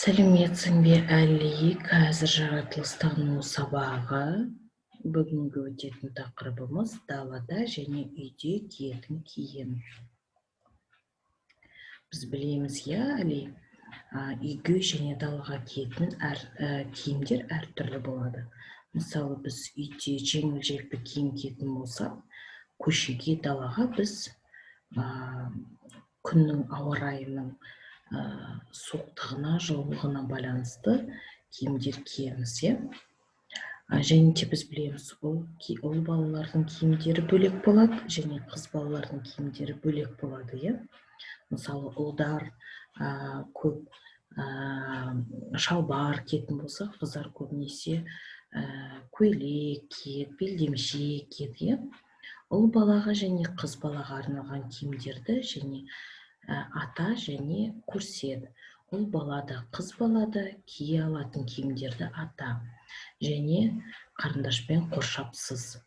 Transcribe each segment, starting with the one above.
Сәлеметсің бе, Әли! Қазір жаратылыстану сабағы. Бүгінгі өтетін тақырыбымыз – далада және үйде киетін киім. Біз білеміз, иә, Әли, үйге және далаға киетін киімдер әртүрлі болады. Мысалы, біз үйде жеңіл желпі киім киетін болсақ, көшеге, далаға біз күннің, ауа райының суықтығына, жылылығына байланысты киімдер киеміз, иә. Және де біз білеміз, ұл балалардың киімдері бөлек болады және қыз балалардың киімдері бөлек болады, иә. Мысалы, ұлдар көп шалбар киетін болса, қыздар көбінесе көйлек киеді, белдемше киеді, иә. Ұл балаға және қыз балаға арналған киімдерді және ата және көрсет. Ұл бала да, қыз бала да кие алатын киімдерді ата және қарындашпен қоршап сыз.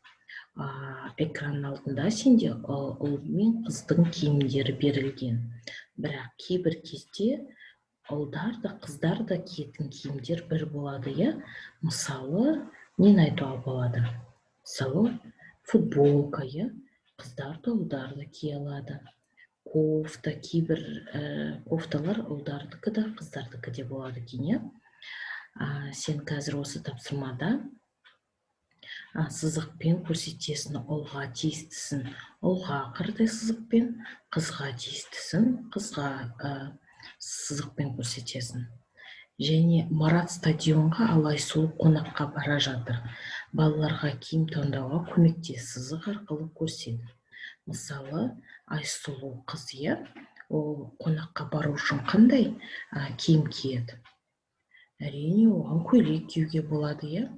Экран алдында сенде ұл мен қыздың киімдері берілген, бірақ кейбір кезде ұлдар да, қыздар да киетін киімдер бір болады, иә. Мысалы, нені айтуға болады? Мысалы, футболка, иә, қыздар да, ұлдар да кие алады. Кофта, кейбір кофталар ұлдардікі да, қыздардікі де болады екен, иә. Сен қазір осы тапсырмада сызықпен көрсетесің: ұлға тиістісін ұлға қырдай сызықпен, қызға тиістісін қызға сызықпен көрсетесің. Және Марат стадионға, ал Айсұлу қонаққа бара жатыр. Балаларға киім таңдауға көмектес, сызық арқылы көрсет. Мысалы, Айсұлу қыз, иә, ол қонаққа бару үшін қандай киім киеді? Әрине, оған көйлек киюге болады, иә.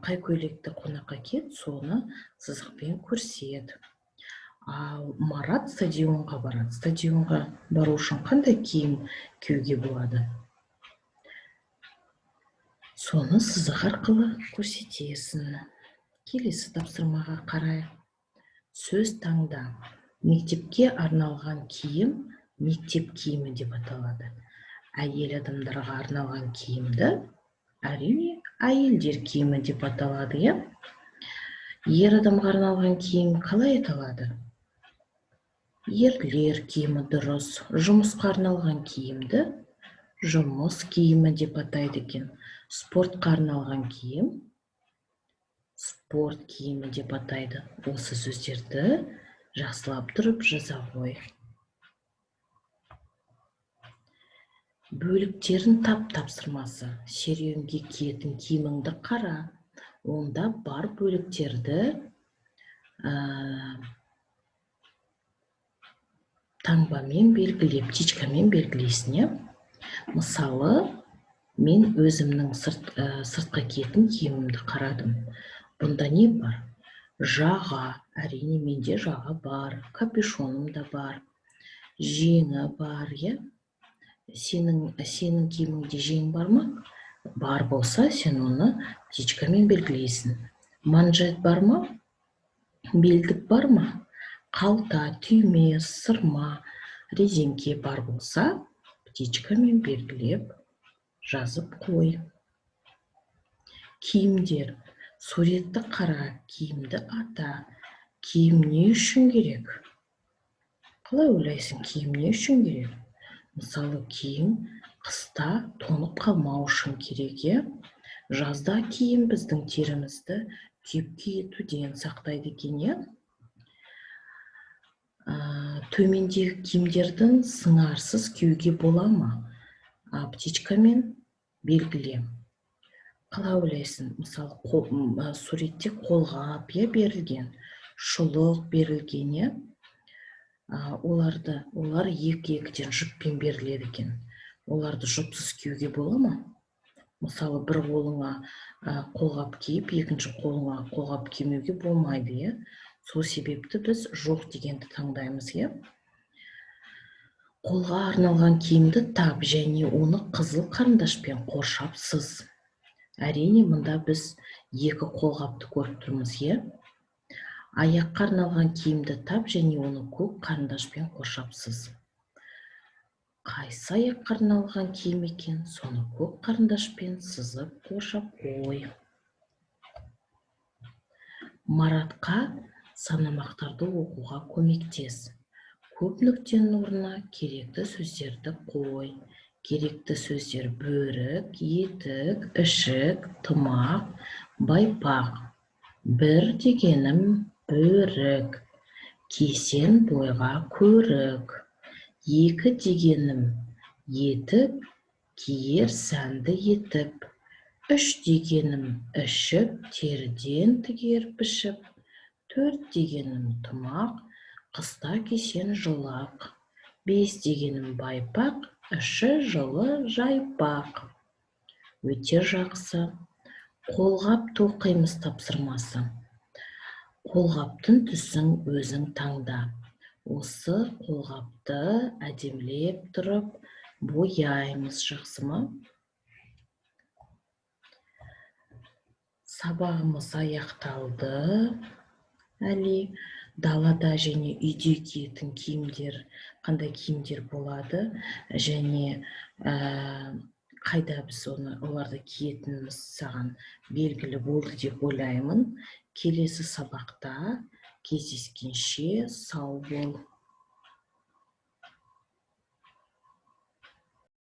Қай көйлекті қонаққа киеді, соны сызықпен көрсет. Ал Марат стадионға барады. Стадионға бару үшін қандай киім киюге болады? Соны сызық арқылы көрсетесің. Келесі тапсырмаға қарайық. Сөз таңда. Мектепке арналған киім мектеп киімі деп аталады. Әйел адамдарға арналған киімді, әрине, әйелдер киімі деп аталады, иә. Ер адамға арналған киім қалай аталады? Ерлер киімі, дұрыс. Жұмысқа арналған киімді жұмыс киімі деп атайды екен. Спортқа арналған киім спорт киімі деп атайды. Осы сөздерді жақсылап тұрып жаза ғой. Бөліктерін тап тапсырмасы. Серуенге киетін киіміңді қара. Онда бар бөліктерді таңбамен белгіле, птичкамен белгілейсің, иә. Мысалы, мен өзімнің сыртқа киетін киімімді қарадым. Бұнда не бар? Жаға, әрине, менде жаға бар, капюшоным да бар, жеңі бар, иә. Сенің киіміңде жең бар ма? Бар болса, сен оны птичкамен белгілейсің. Манжет бар ма? Белдік бар ма? Қалта, түйме, сырма, резеңке бар болса, птичкамен белгілеп жазып қой. Киімдер. Суретті қара, киімді ата. Киім не үшін керек? Қалай ойлайсың, киім не үшін керек? Мысалы, киім қыста тоңып қалмау үшін керек, иә. Жазда киім біздің терімізді күйіп кетуден сақтайды екен, иә. Төмендегі киімдердің сыңарсыз киюге бола ма? Птичкамен белгіле. Қалай ойлайсың? Мысалы, суретте қолғап, иә, берілген, шұлық берілген, иә. Олар екі екіден жұппен беріледі екен. Оларды жұпсыз киюге бола ма? Мысалы, бір қолыңа қолғап киіп, екінші қолыңа қолғап кимеуге болмайды, иә. Сол себепті біз жоқ дегенді таңдаймыз, иә. Қолға арналған киімді тап және оны қызыл қарындашпен қоршап сыз. Әрине, мұнда біз екі қолғапты көріп тұрмыз, иә. Аяққа арналған киімді тап және оны көк қарындашпен қоршап сыз. Қайсы аяққа арналған киім екен, соны көк қарындашпен сызып қоршап қой. Маратқа санамақтарды оқуға көмектес. Көп нүктенің орнына керекті сөздерді қой. Керекті сөздер: бөрік, етік, ішік, тымақ, байпақ. Бір дегенім бөрік, кисең бойға көрік. Екі дегенім етік, киер сәнді етіп. Үш дегенім ішік, теріден тігер пішіп. Төрт дегенім тымақ, қыста кисең жылақ. Бес дегенім байпақ, іші жылы жайпақ. Өте жақсы. Қолғап тоқимыз тапсырмасы. Қолғаптың түсін өзің таңда. Осы қолғапты әдемілеп тұрып бояймыз, жақсы ма? Сабағымыз аяқталды. Әли, далада және үйде киетін киімдер, қандай киімдер болады және қайда біз оны, оларды киетініміз саған белгілі болды деп ойлаймын. Келесі сабақта кездескенше сау бол.